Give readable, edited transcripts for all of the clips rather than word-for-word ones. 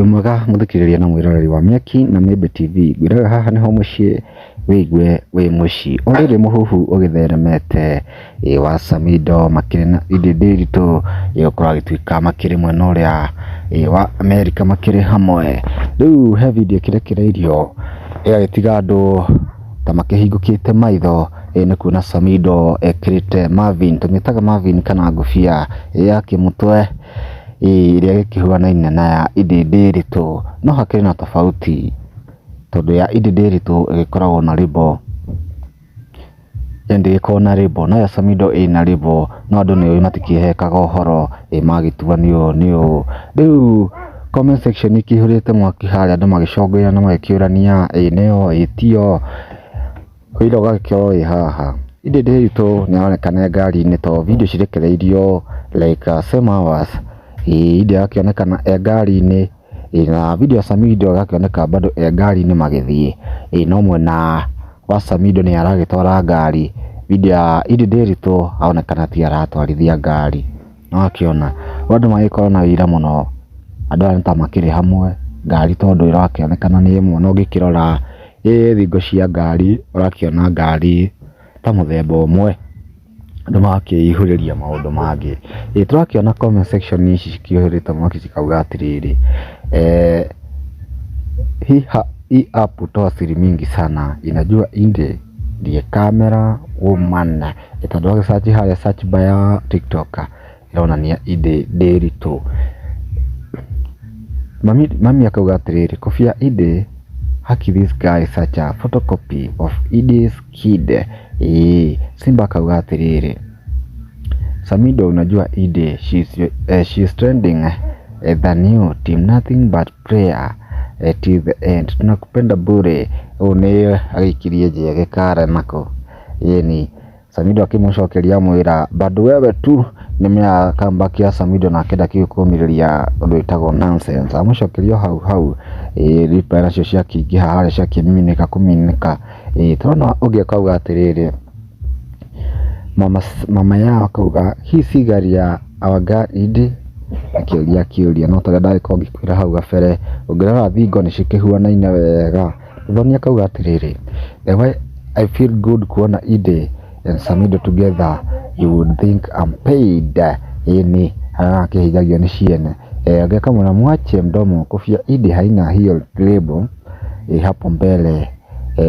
Wĩ mwega mũthikĩrĩria na mwĩroreri wa Mĩaki na Mĩmbi TV, ngwĩraga haha nĩho mũciĩ wĩigue wĩ mũciĩ. O rĩrĩ mũhuhu ũgĩtheremete ĩ wa Samido makĩrĩ na Edday Ndiritu ĩ gũkorwo agĩtuĩka makĩrĩ mwena ũrĩa ĩ wa Amerika makĩrĩ hamwe. Rĩu he video ĩkĩrekereirio ĩgagĩtiga andũ ta makĩhingũkĩte maitho ĩ nĩ kuona Samido ekĩrĩte Marvin, tũmĩtaga Marvin kana ngũbia ya kĩmũtwe ĩrĩa ĩkĩhuanaine na ya Edday Ndiritu, no hakĩrĩ na tofauti tondũ ya Edday Ndiritu ĩgĩkoragwo na label, ndĩgĩkoragwo na label, no ya Samido ĩna label, no andũ nĩũĩ matikĩhekaga ũhoro magĩtua nĩ ũũ nĩ ũũ. Rĩu comment section ĩkĩihũrĩte mwaki harĩa andũ magĩcongĩra na magĩkĩũrania ĩ nĩyo ĩ tiyo, ũira ũgagĩkorwo wĩ haha. Edday Ndiritu nĩ aronekana e ngari-inĩ tondũ video cirekereirio like same hours, Edday agakĩonekana e ngari-inĩ na video ya Samido ĩgakĩoneka bado e ngari-inĩ magĩthiĩ, no mwena wa Samido nĩye aragĩtwara ngari, video ya Edday Ndiritu aronekana tiye aratwarithia ngari, nĩwakĩona. Rĩu andũ magĩkorwo na ũira mũno, andũ aya nĩ ta makĩrĩ hamwe, ngari tondũ ĩrakĩonekana nĩ ĩmwe na ũngĩkĩrora thingo cia ngari ũrakĩona ngari ta mũthemba ũmwe, andũ magakĩihũrĩria maũndũ mangĩ. Tũrakĩona comment section ici cikĩihũrĩte mwaki cikauga atĩrĩrĩ, hii app hutoa siri mingi sana, inajua Edday ndiye camera woman, tondũ wagĩ search harĩa search bar ya TikTok ĩronania Edday Ndiritu. Mami akauga atĩrĩrĩ, kofia Edday, haki this guy is such a photocopy of Edday's kid. Simba akauga atĩrĩrĩ, Samido unajua Edday she's trending than you team nothing but prayer till the end, tunakupenda bure. Ũũ nĩ agĩikirie njege kara nako ĩni Samido akĩmũcokeria amwĩra bado wewe tu nĩmenya comeback ya Samido nake ndakĩũĩ kũmĩrĩria ũndũ wĩtagwo nonsense, amũcokeria o hau hau reply nacio ciakĩingĩha harĩa ciakĩmiminĩka kũmiminĩka. Tũrona ũngĩ akauga atĩrĩrĩ, mama yao akauga hii si gari ya our girl Edday, akĩũria kĩũria no ta ũrĩa ndagĩkorwo ngĩkwĩra hau gabere, ũngĩrora thingo nĩ cikĩhuanaine wega. Muthoni akauga atĩrĩrĩ, the way I feel good kuona Edday and Samido together you would think I'm paid. Ĩni harĩa akĩhithagio nĩ ciene. Ũngĩ akamwĩra mwache mdomo, kofia Edday haina hiyo label hapo mbele,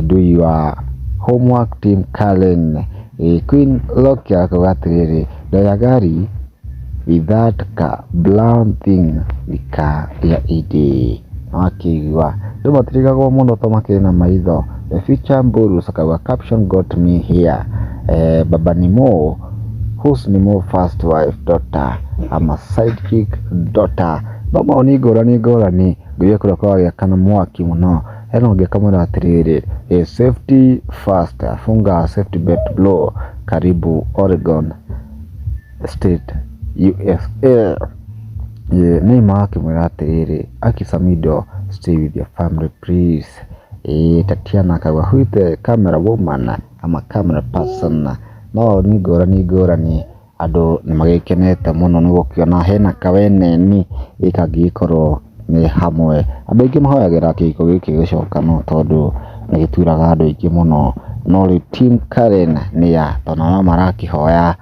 do your homework team Karen. Queen Loki akauga atĩrĩrĩ, ndoya gari with that ka brown thing ni ka ya Edday. Wakĩigua andũ matirigagwo mũno to makĩrĩ na maitho. The future Mburus akauga caption got me here. Baba Nimo, who's Nimo first wife daughter ama side chick daughter. No maoni ngũrani ngũrani ngũria kũrĩa kũragĩakana mwaki mũno. Hena ũngĩ akamwĩra atĩrĩrĩ, safety first, funga safety belt bro, karibu Oregon State USA. Neymar akĩmwĩra atĩrĩrĩ, Aki Samido stay with your family please. Tatiana akauga who is the camera woman ama camera person. No nĩ ngũrani ngũrani andũ nĩ magĩkenete mũno nĩ gũkĩona hena kaweneni kangĩgĩkorwo nĩ hamwe. Andũ aingĩ mahoyagĩra kĩhiko gĩkĩ gĩcokano tondũ nĩ gĩturaga andũ aingĩ mũno, no rĩu team Karen nĩ ya tondũ no marakĩhoya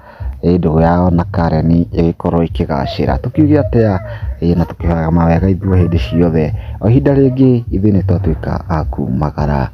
ndũgũ yao na Karen ĩgĩkorwo ĩkĩgacĩra. Tũkiuge atĩa na tũkĩhoyaga mawega ithuĩ hĩndĩ ciothe. O ihinda rĩngĩ ithuĩ nĩ twatuĩka a kumagara.